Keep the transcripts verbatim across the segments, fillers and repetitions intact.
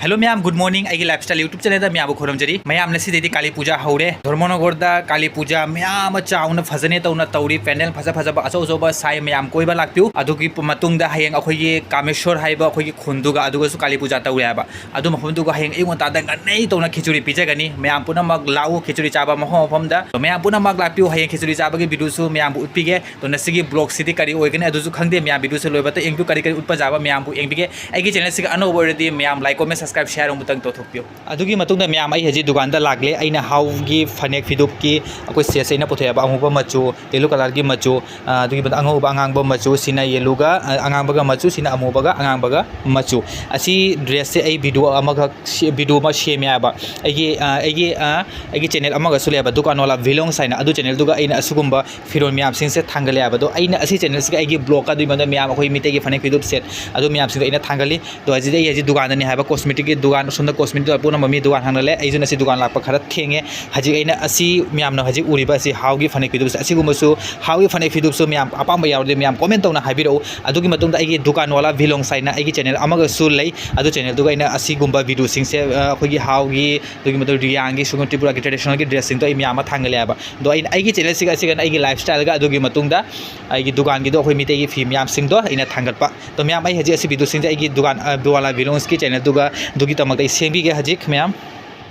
Hello ꯃꯌꯥꯝ, good morning꯫ ꯑꯩꯒꯤ Lifestyle YouTube channelꯗ ꯃꯌꯥꯝꯕꯨ ꯈꯨꯔꯨꯝꯖꯔꯤ꯫ ꯃꯌꯥꯝ, ꯉꯁꯤꯗꯩꯗꯤ ꯀꯥꯂꯤ ꯄꯨꯖꯥ ꯍꯧꯔꯦ꯫ ꯙꯔꯃꯅꯒꯔꯗ ꯀꯥꯂꯤ ꯄꯨꯖꯥ ꯃꯌꯥꯝ ꯑꯃ ꯆꯥꯎꯅ ꯐꯖꯅ ꯇꯧꯅ ꯇꯧꯔꯤ꯫ Pandal ꯐꯖ ꯐꯖꯕ ꯑꯆꯧ ꯑꯆꯧꯕ ꯁꯥꯏ꯫ ꯃꯌꯥꯝ ꯀꯣꯏꯕ ꯂꯥꯛꯄꯤꯌꯨ꯫ ꯑꯗꯨꯒꯤ ꯃꯇꯨꯡꯗ ꯍꯌꯦꯡ ꯑꯩꯈꯣꯏꯒꯤ ꯀꯥꯃꯦꯁꯣꯔ ꯍꯥꯏꯕ ꯑꯩꯈꯣꯏꯒꯤ ꯈꯨꯟꯗꯨꯒ ꯑꯗꯨꯒꯁꯨ ꯀꯥꯂꯤ ꯄꯨꯖꯥ ꯇꯧꯔꯦ ꯍꯥꯏꯕ꯫ ꯑꯗꯨ ꯃꯐꯝꯗꯨꯒ ꯍꯌꯦꯡ ꯑꯌꯨꯛ ꯉꯟꯇꯥꯗ ꯉꯟꯅꯩ ꯇꯧꯅ ꯈꯦꯆꯨꯔꯤ ꯄꯤꯖꯒꯅꯤ꯫ ꯃꯌꯥꯝ ꯄꯨꯝꯅꯃꯛ ꯂꯥꯛꯎ, ꯈꯦꯆꯨꯔꯤ ꯆꯥꯕ ꯃꯐꯝ ꯃꯐꯝꯗ꯫ ꯃꯌꯥꯝ ꯄꯨꯝꯅꯃꯛ ꯂꯥꯛꯄꯤꯌꯨ꯫ ꯍꯌꯦꯡ ꯈꯦꯆꯨꯔꯤ ꯆꯥꯕꯒꯤ videoꯁꯨ ꯃꯌꯥꯝꯕꯨ ꯎꯠꯄꯤꯒꯦ꯫ ꯑꯗꯨꯅ ꯁꯤꯒꯤ vlogꯁꯤꯗꯤ ꯀꯔꯤ ꯑꯣꯏꯒꯅꯤ ꯑꯗꯨꯁꯨ ꯈꯪꯗꯦ꯫ ꯃꯌꯥꯝ videoꯁꯦ ꯂꯣꯏꯕꯇ ꯌꯦꯡꯕꯤꯌꯨ, ꯀꯔꯤ ꯀꯔꯤ ꯎꯠꯄ ꯌꯥꯕ ꯃꯌꯥꯝꯕꯨ ꯌꯦꯡꯕꯤꯒꯦ꯫ ꯑꯩꯒꯤ channelꯁꯤꯒ ꯑꯅꯧꯕ ꯑꯣꯏꯔꯗꯤ ꯃꯌꯥꯝ like, comment, subscribe, share ꯑꯃꯨꯛꯇꯪ ꯇꯧꯊꯣꯛꯄꯤꯌꯨ꯫ ꯑꯗꯨꯒꯤ ꯃꯇꯨꯡꯗ ꯃꯌꯥꯝ, ꯑꯩ ꯍꯧꯖꯤꯛ ꯗꯨꯀꯥꯟꯗ ꯂꯥꯛꯂꯦ꯫ ꯑꯩꯅ ꯍꯥꯎꯒꯤ ꯐꯅꯦꯛ ꯐꯤꯗꯨꯞꯀꯤ ꯑꯩꯈꯣꯏ sets ꯑꯩꯅ ꯄꯨꯊꯣꯛꯑꯦꯕ, ꯑꯃꯨꯕ ꯃꯆꯨ, yellow colourꯒꯤ ꯃꯆꯨ, ꯑ, ꯑꯗꯨꯒꯤ ꯃꯊꯪ ꯑꯉꯧꯕ, ꯑꯉꯥꯡꯕ ꯃꯆꯨ, ꯁꯤꯅ yellowꯒ, ꯑ, ꯑꯉꯥꯡꯕꯒ ꯃꯆꯨ, ꯁꯤꯅ ꯑꯃꯨꯕꯒ ꯑꯉꯥꯡꯕꯒ ꯃꯆꯨ꯫ ꯑꯁꯤ dressꯁꯦ ꯑꯩ video ꯑꯃꯈꯛ ꯁꯤ-, video ꯑꯃ ꯁꯦꯝꯃꯦ ꯍꯥꯏꯕ꯫ ꯑꯩꯒꯤ, ꯑ, ꯑꯩꯒꯤ, ꯑ, ꯑꯩꯒꯤ channel ꯑꯃꯒꯁꯨ ꯂꯩꯌꯦꯕ, ꯗꯨꯀꯥꯟ ꯋꯥꯂꯥ vlogs ꯍꯥꯏꯅ꯫ ꯑꯗꯨ channelꯗꯨꯒ ꯑꯩꯅ ꯑꯁꯤꯒꯨꯝꯕ ꯐꯤꯔꯣꯜ ꯃꯌꯥꯝꯁꯤꯡꯁꯦ ꯊꯥꯡꯒꯠꯂꯦ ꯍꯥꯏꯕ꯫ ꯑꯗꯣ ꯑꯩꯅ ꯑꯁꯤ channelꯁꯤꯒ ꯑꯩꯒꯤ vlogꯀ ꯑꯗꯨꯒꯤ ꯃꯇꯨꯡꯗ ꯃꯌꯥꯝ ꯑꯩꯈꯣꯏ ꯃꯤꯇꯩꯒꯤ ꯐꯅꯦꯛ ꯐꯤꯗꯨꯞ set ꯑꯗꯨ ꯃꯌꯥꯝꯁꯤꯡꯗꯣ ꯑꯩꯅ ꯊꯥꯡꯒꯠꯂꯤ꯫ ꯑꯗꯣ ꯍꯧꯖꯤꯛ ꯑꯩ ꯍꯧꯖꯤꯛ ꯗꯨꯀꯥꯟꯗꯅꯤ ꯍꯥꯏꯕ, cosmeticꯀꯤ ꯗꯨꯀꯥꯟ, ꯑꯁꯣꯝꯗ cosmetic ꯄꯣꯠ ꯌꯣꯟꯕ ꯃꯤ ꯗꯨꯀꯥꯟ ꯍꯥꯡꯅ ꯂꯩ꯫ ꯑꯩꯁꯨ ꯉꯁꯤ ꯗꯨꯀꯥꯟ ꯂꯥꯛꯄ ꯈꯔ ꯊꯦꯡꯉꯦ꯫ ꯍꯧꯖꯤꯛ ꯑꯩꯅ ꯑꯁꯤ ꯃꯌꯥꯝꯅ ꯍꯧꯖꯤꯛ ꯎꯔꯤꯕ ꯑꯁꯤ ꯍꯥꯎꯒꯤ ꯐꯅꯦꯛ ꯐꯤꯗꯨꯞꯁꯦ, ꯑꯁꯤꯒꯨꯝꯕꯁꯨ ꯍꯥꯎꯒꯤ ꯐꯅꯦꯛ ꯐꯤꯗꯨꯞꯁꯨ ꯃꯌꯥꯝ ꯑꯄꯥꯝꯕ ꯌꯥꯎꯔꯗꯤ ꯃꯌꯥꯝ comment ꯇꯧꯅ ꯍꯥꯏꯕꯤꯔꯛꯎ꯫ ꯑꯗꯨꯒꯤ ꯃꯇꯨꯡꯗ ꯑꯩꯒꯤ ꯗꯨꯀꯥꯟ ꯋꯥꯂꯥ vlogs ꯍꯥꯏꯅ ꯑꯩꯒꯤ channel ꯑꯃꯒꯁꯨ ꯂꯩ꯫ ꯑꯗꯨ channelꯗꯨꯒ ꯑꯩꯅ ꯑꯁꯤꯒꯨꯝꯕ videoꯁꯤꯡꯁꯦ, ꯑ, ꯑꯩꯈꯣꯏꯒꯤ ꯍꯥꯎꯒꯤ, ꯑꯗꯨꯒꯤ ꯃꯇꯨꯡꯗ ꯔꯤꯌꯥꯡꯒꯤ, ꯁꯨꯒꯨꯝ ꯇ꯭ꯔꯤꯄꯨꯔꯥꯒꯤ traditionalꯒꯤ dressꯁꯤꯡꯗꯣ ꯑꯩ ꯃꯌꯥꯝ ꯑꯃ ꯊꯥꯡꯒꯠꯂꯦ ꯍꯥꯏꯕ꯫ ꯑꯗꯣ ꯑꯩꯅ ꯑꯩꯒꯤ channelꯁꯤꯒ, ꯑꯁꯤꯒꯅ ꯑꯩꯒꯤ lifestyleꯒ, ꯑꯗꯨꯒꯤ ꯃꯇꯨꯡꯗ ꯑꯩꯒꯤ ꯗꯨꯀꯥꯟꯒꯤꯗꯣ ꯑꯩꯈꯣꯏ ꯃꯤꯇꯩꯒꯤ ꯐꯤ ꯃꯌꯥꯝꯁꯤꯡꯗꯣ ꯑꯩꯅ ꯊꯥꯡꯒꯠꯄ꯫ ꯑꯗꯣ ꯃꯌꯥꯝ, ꯑꯩ ꯍꯧꯖꯤꯛ ꯑꯁꯤ videoꯁꯤꯡꯁꯦ ꯑꯩꯒꯤ ꯗꯨꯀꯥꯟ, ꯑ, ꯋꯥꯂꯥ vlogsꯀꯤ channelꯗꯨꯒ ꯑꯗꯨꯒꯤꯗꯃꯛꯇ ꯑꯩ ꯁꯦꯝꯕꯤꯒꯦ ꯍꯧꯖꯤꯛ ꯃꯌꯥꯝ꯫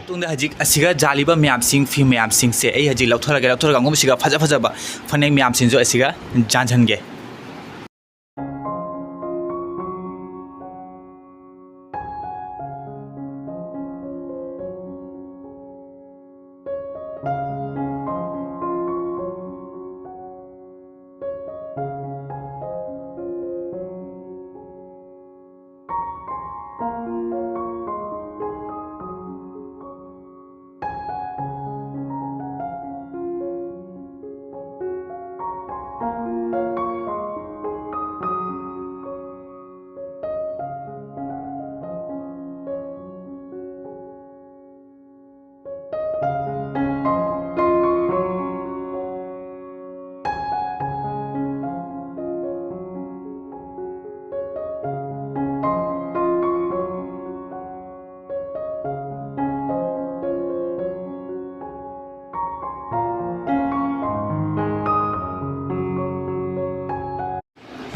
ꯃꯇꯨꯡꯗ ꯍꯧꯖꯤꯛ ꯑꯁꯤꯒ ꯖꯥꯜꯂꯤꯕ ꯃꯌꯥꯝꯁꯤꯡ, ꯐꯤ ꯃꯌꯥꯝꯁꯤꯡꯁꯦ ꯑꯩ ꯍꯧꯖꯤꯛ ꯂꯧꯊꯣꯔꯛꯑꯒꯦ꯫ ꯂꯧꯊꯣꯔꯒ ꯑꯉꯧꯕꯁꯤꯒ ꯐꯖ ꯐꯖꯕ ꯐꯅꯦꯛ ꯃꯌꯥꯝꯁꯤꯡꯁꯨ ꯑꯁꯤꯒ ꯌꯥꯟꯁꯤꯟꯒꯦ꯫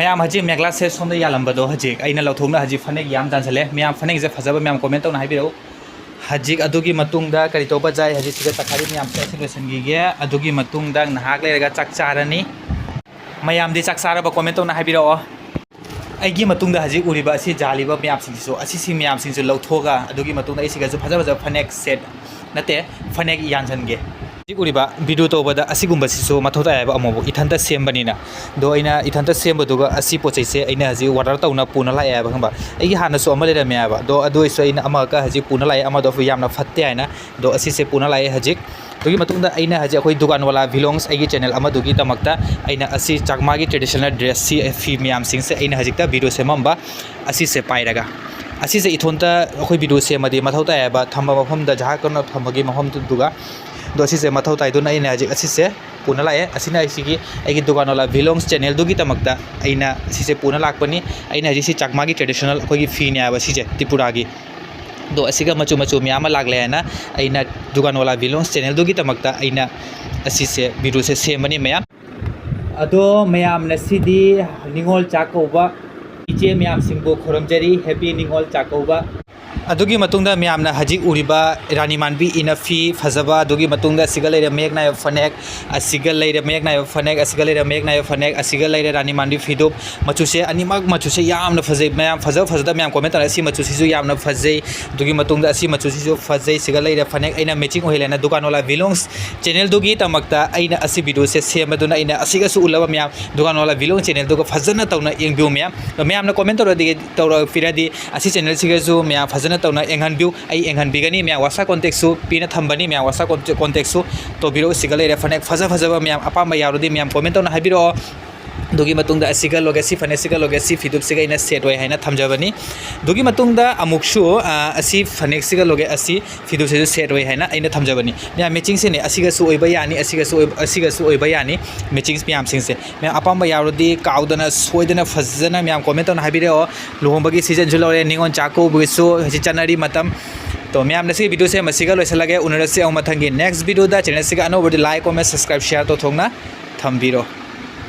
ꯃꯌꯥꯝ, ꯍꯧꯖꯤꯛ ꯃꯦꯈꯂꯥ ꯁꯦꯠ ꯁꯣꯝꯗ ꯌꯥꯜꯂꯝꯕꯗꯣ, ꯍꯧꯖꯤꯛ ꯑꯩꯅ ꯂꯧꯊꯣꯛꯅ ꯍꯧꯖꯤꯛ ꯐꯅꯦꯛ ꯌꯥꯝ ꯇꯥꯟꯁꯜꯂꯦ꯫ ꯃꯌꯥꯝ, ꯐꯅꯦꯛꯁꯦ ꯐꯖꯕ ꯃꯌꯥꯝ comment ꯇꯧꯅ ꯍꯥꯏꯕꯤꯔꯛꯎ꯫ ꯍꯧꯖꯤꯛ ꯑꯗꯨꯒꯤ ꯃꯇꯨꯡꯗ ꯀꯔꯤ ꯇꯧꯕ ꯌꯥꯏ? ꯍꯧꯖꯤꯛ ꯁꯤꯗ ꯇꯛꯈꯥꯏꯔꯤ ꯃꯌꯥꯝꯁꯦ ꯑꯁꯤ ꯂꯣꯏꯁꯤꯟꯈꯤꯒꯦ꯫ ꯑꯗꯨꯒꯤ ꯃꯇꯨꯡꯗ ꯉꯥꯏꯍꯥꯛ ꯂꯩꯔꯒ ꯆꯥꯛ ꯆꯥꯔꯅꯤ꯫ ꯃꯌꯥꯝꯗꯤ ꯆꯥꯛ ꯆꯥꯔꯕ comment ꯇꯧꯅ ꯍꯥꯏꯕꯤꯔꯛꯑꯣ꯫ ꯑꯩꯒꯤ ꯃꯇꯨꯡꯗ ꯍꯧꯖꯤꯛ ꯎꯔꯤꯕ ꯑꯁꯤ ꯖꯥꯜꯂꯤꯕ ꯃꯌꯥꯝꯁꯤꯡꯁꯤꯁꯨ, ꯑꯁꯤꯁꯤ ꯃꯌꯥꯝꯁꯤꯡꯁꯨ ꯂꯧꯊꯣꯛꯑꯒ, ꯑꯗꯨꯒꯤ ꯃꯇꯨꯡꯗ ꯑꯩ ꯁꯤꯒꯁꯨ ꯐꯖ ꯐꯖꯕ ꯐꯅꯦꯛ ꯁꯦꯠ, ꯅꯠꯇꯦ, ꯐꯅꯦꯛ ꯌꯥꯟꯁꯤꯟꯒꯦ꯫ ꯍꯧꯖꯤꯛ ꯎꯔꯤꯕ video ꯇꯧꯕꯗ ꯑꯁꯤꯒꯨꯝꯕꯁꯤꯁꯨ ꯃꯊꯧ ꯇꯥꯏ ꯍꯥꯏꯕ, ꯑꯃꯨꯛ ꯏꯊꯟꯇ ꯁꯦꯝꯕꯅꯤꯅ꯫ ꯑꯗꯣ ꯑꯩꯅ ꯏꯊꯟꯇ ꯁꯦꯝꯕꯗꯨꯒ ꯑꯁꯤ ꯄꯣꯠ ꯆꯩꯁꯦ ꯑꯩꯅ ꯍꯧꯖꯤꯛ order ꯇꯧꯅ ꯄꯨꯅ ꯂꯥꯛꯑꯦ ꯍꯥꯏꯕ, ꯈꯪꯕ? ꯑꯩꯒꯤ ꯍꯥꯟꯅꯁꯨ ꯑꯃ ꯂꯩꯔꯝꯃꯦ ꯍꯥꯏꯕ, ꯑꯗꯣ ꯑꯗꯨ ꯑꯣꯏꯔꯁꯨ ꯑꯩꯅ ꯑꯃꯈꯛ ꯍꯧꯖꯤꯛ ꯄꯨꯅ ꯂꯥꯛꯑꯦ, ꯑꯃꯗꯣ ꯌꯥꯝꯅ ꯐꯠꯇꯦ ꯍꯥꯏꯅ꯫ ꯑꯗꯣ ꯑꯁꯤꯁꯦ ꯄꯨꯅ ꯂꯥꯛꯑꯦ ꯍꯧꯖꯤꯛ꯫ ꯑꯗꯨꯒꯤ ꯃꯇꯨꯡꯗ ꯑꯩꯅ ꯍꯧꯖꯤꯛ ꯑꯩꯈꯣꯏ ꯗꯨꯀꯥꯟ ꯋꯥꯂꯥ vlogs ꯑꯩꯒꯤ channel ꯑꯃꯗꯨꯒꯤꯗꯃꯛꯇ ꯑꯩꯅ ꯑꯁꯤ ꯆꯥꯛꯃꯥꯒꯤ traditional dress ꯁꯤ, ꯐꯤ ꯃꯌꯥꯝꯁꯤꯡꯁꯦ ꯑꯩꯅ ꯍꯧꯖꯤꯛꯇ video ꯁꯦꯝꯃꯝꯕ ꯑꯁꯤꯁꯦ ꯄꯥꯏꯔꯒ, ꯑꯁꯤꯁꯦ ꯏꯊꯣꯟꯇ ꯑꯩꯈꯣꯏ video ꯁꯦꯝꯃꯗꯤ ꯃꯊꯧ ꯇꯥꯏ ꯍꯥꯏꯕ, ꯊꯝꯕ ꯃꯐꯝꯗ ꯖꯍꯥ ꯀꯧꯅ ꯊꯝꯕꯒꯤ ꯃꯐꯝꯗꯨꯒ꯫ ꯑꯗꯣ ꯑꯁꯤꯁꯦ ꯃꯊꯧ ꯇꯥꯏꯗꯨꯅ ꯑꯩꯅ ꯍꯧꯖꯤꯛ ꯑꯁꯤꯁꯦ ꯄꯨꯅ ꯂꯥꯛꯑꯦ꯫ ꯑꯁꯤꯅ ꯑꯩꯁꯤꯒꯤ, ꯑꯩꯒꯤ ꯗꯨꯀꯥꯟ ꯋꯥꯂꯥ vlogs channelꯗꯨꯒꯤꯗꯃꯛꯇ ꯑꯩꯅ ꯑꯁꯤꯁꯦ ꯄꯨꯅ ꯂꯥꯛꯄꯅꯤ꯫ ꯑꯩꯅ ꯍꯧꯖꯤꯛ ꯁꯤ ꯆꯥꯛꯃꯥꯒꯤ traditional ꯑꯩꯈꯣꯏꯒꯤ ꯐꯤꯅꯦ ꯍꯥꯏꯕ ꯁꯤꯁꯦ, ꯇ꯭ꯔꯤꯄꯨꯔꯥꯒꯤ꯫ ꯑꯗꯣ ꯑꯁꯤꯒ ꯃꯆꯨ ꯃꯆꯨ ꯃꯌꯥꯝ ꯑꯃ ꯂꯥꯛꯂꯦ ꯍꯥꯏꯅ ꯑꯩꯅ ꯗꯨꯀꯥꯟ ꯋꯥꯂꯥ vlogs channelꯗꯨꯒꯤꯗꯃꯛꯇ ꯑꯩꯅ ꯑꯁꯤꯁꯦ videoꯁꯦ ꯁꯦꯝꯕꯅꯤ ꯃꯌꯥꯝ꯫ ꯑꯗꯣ ꯃꯌꯥꯝ, ꯉꯁꯤꯗꯤ ꯅꯤꯉꯣꯜ ꯆꯥꯛꯀꯧꯕ, ꯏꯆꯦ ꯃꯌꯥꯝꯁꯤꯡꯕꯨ ꯈꯨꯔꯨꯝꯖꯔꯤ, happy ꯅꯤꯉꯣꯜ ꯆꯥꯛꯀꯧꯕ꯫ ꯑꯗꯨꯒꯤ ꯃꯇꯨꯡꯗ ꯃꯌꯥꯝꯅ ꯍꯧꯖꯤꯛ ꯎꯔꯤꯕ ꯔꯥꯅꯤ ꯃꯥꯟꯕꯤ ꯏꯅꯐꯤ ꯐꯖꯕ, ꯑꯗꯨꯒꯤ ꯃꯇꯨꯡꯗ ꯑꯁꯤꯒ ꯂꯩꯔꯦ ꯃꯌꯦꯛ ꯅꯥꯏꯕ ꯐꯅꯦꯛ, ꯑꯁꯤꯒ ꯂꯩꯔꯦ ꯃꯌꯦꯛ ꯅꯥꯏꯕ ꯐꯅꯦꯛ, ꯑꯁꯤꯒ ꯂꯩꯔꯦ ꯔꯥꯅꯤ ꯃꯥꯟꯕꯤ ꯐꯤꯗꯨꯞ꯫ ꯃꯆꯨꯁꯦ ꯑꯅꯤꯃꯛ, ꯃꯆꯨꯁꯦ ꯌꯥꯝꯅ ꯐꯖꯩ꯫ ꯃꯌꯥꯝ ꯐꯖ ꯐꯖꯗ ꯃꯌꯥꯝ comment ꯇꯧꯔꯦ, ꯑꯁꯤ ꯃꯆꯨꯁꯤꯁꯨ ꯌꯥꯝꯅ ꯐꯖꯩ꯫ ꯑꯗꯨꯒꯤ ꯃꯇꯨꯡꯗ ꯑꯁꯤ ꯃꯆꯨꯁꯤꯁꯨ ꯐꯖꯩ꯫ ꯁꯤꯒ ꯂꯩꯔꯦ ꯐꯅꯦꯛ, ꯑꯩꯅ matching ꯑꯣꯏꯍꯜꯂꯦꯅ ꯗꯨꯀꯥꯟ ꯋꯥꯂꯥ vlogs channelꯗꯨꯒꯤꯗꯃꯛꯇ ꯑꯩꯅ ꯑꯁꯤ videoꯁꯦ ꯁꯦꯝꯕꯗꯨꯅ ꯑꯩꯅ ꯑꯁꯤꯒꯁꯨ ꯎꯠꯂꯕ ꯃꯌꯥꯝ, ꯗꯨꯀꯥꯟ ꯋꯥꯂꯥ vlogs channelꯗꯨꯒ ꯐꯖꯅ ꯇꯧꯅ ꯌꯦꯡꯕꯤꯌꯨ ꯃꯌꯥꯝ꯫ ꯑꯗꯣ ꯃꯌꯥꯝꯅ comment ꯇꯧꯔꯗꯤ, ꯇꯧꯔꯛꯄꯤꯔꯗꯤ ꯑꯁꯤ channelꯁꯤꯒꯁꯨ ꯃꯌꯥꯝ ꯐꯖꯅ ꯇꯧꯅ ꯌꯦꯡꯍꯟꯕꯤꯌꯨ꯫ ꯑꯩ ꯌꯦꯡꯍꯟꯕꯤꯒꯅꯤ ꯃꯌꯥꯝ, WhatsApp contactꯁꯨ ꯄꯤꯅ ꯊꯝꯕꯅꯤ ꯃꯌꯥꯝ, WhatsApp contact, contactꯁꯨ ꯇꯧꯕꯤꯔꯛꯎ꯫ ꯁꯤꯒ ꯂꯩꯔꯦ ꯐꯅꯦꯛ ꯐꯖ ꯐꯖꯕ ꯃꯌꯥꯝ, ꯑꯄꯥꯝꯕ ꯌꯥꯎꯔꯗꯤ ꯃꯌꯥꯝ comment ꯇꯧꯅ ꯍꯥꯏꯕꯤꯔꯛꯑꯣ꯫ ꯑꯗꯨꯒꯤ ꯃꯇꯨꯡꯗ ꯑꯁꯤꯒ ꯂꯣꯏꯒꯦ, ꯁꯤ ꯐꯅꯦꯛꯁꯤꯒ ꯂꯣꯏꯒꯦ, ꯁꯤ ꯐꯤꯗꯨꯞꯁꯤꯒ ꯑꯩꯅ set ꯑꯣꯏ ꯍꯥꯏꯅ ꯊꯝꯖꯕꯅꯤ꯫ ꯑꯗꯨꯒꯤ ꯃꯇꯨꯡꯗ ꯑꯃꯨꯛꯁꯨ, ꯑ, ꯑꯁꯤ ꯐꯅꯦꯛꯁꯤꯒ ꯂꯣꯏꯒꯦ, ꯑꯁꯤ ꯐꯤꯗꯨꯞꯁꯤꯁꯨ set ꯑꯣꯏ ꯍꯥꯏꯅ ꯑꯩꯅ ꯊꯝꯖꯕꯅꯤ꯫ ꯃꯌꯥꯝ matchingꯁꯤꯅꯦ, ꯑꯁꯤꯒꯁꯨ ꯑꯣꯏꯕ ꯌꯥꯅꯤ, ꯑꯁꯤꯒꯁꯨ ꯑꯣꯏꯕ, ꯑꯁꯤꯒꯁꯨ ꯑꯣꯏꯕ ꯌꯥꯅꯤ, matchings ꯃꯌꯥꯝꯁꯤꯡꯁꯦ꯫ ꯃꯌꯥꯝ ꯑꯄꯥꯝꯕ ꯌꯥꯎꯔꯗꯤ ꯀꯥꯎꯗꯅ ꯁꯣꯏꯗꯅ ꯐꯖꯅ ꯃꯌꯥꯝ comment ꯇꯧꯅ ꯍꯥꯏꯕꯤꯔꯛꯑꯣ꯫ ꯂꯨꯍꯣꯡꯕꯒꯤ seasonꯁꯨ ꯂꯧꯔꯦ, ꯅꯤꯉꯣꯜ ꯆꯥꯛꯀꯧꯕꯒꯤꯁꯨ ꯍꯧꯖꯤꯛ ꯆꯠꯅꯔꯤ ꯃꯇꯝ꯫ ꯇꯣ ꯃꯌꯥꯝ, ꯉꯁꯤꯒꯤ videoꯁꯦ ꯃꯁꯤꯒ ꯂꯣꯏꯁꯤꯜꯂꯒꯦ꯫ ꯎꯅꯔꯁꯤ ꯑꯃꯨꯛ ꯃꯊꯪꯒꯤ next videoꯗ꯫ Channelꯁꯤꯒ ꯑꯅꯧꯕꯗꯤ like, comment, subscribe, share ꯇꯧꯊꯣꯛꯅ ꯊꯝꯕꯤꯔꯣ꯫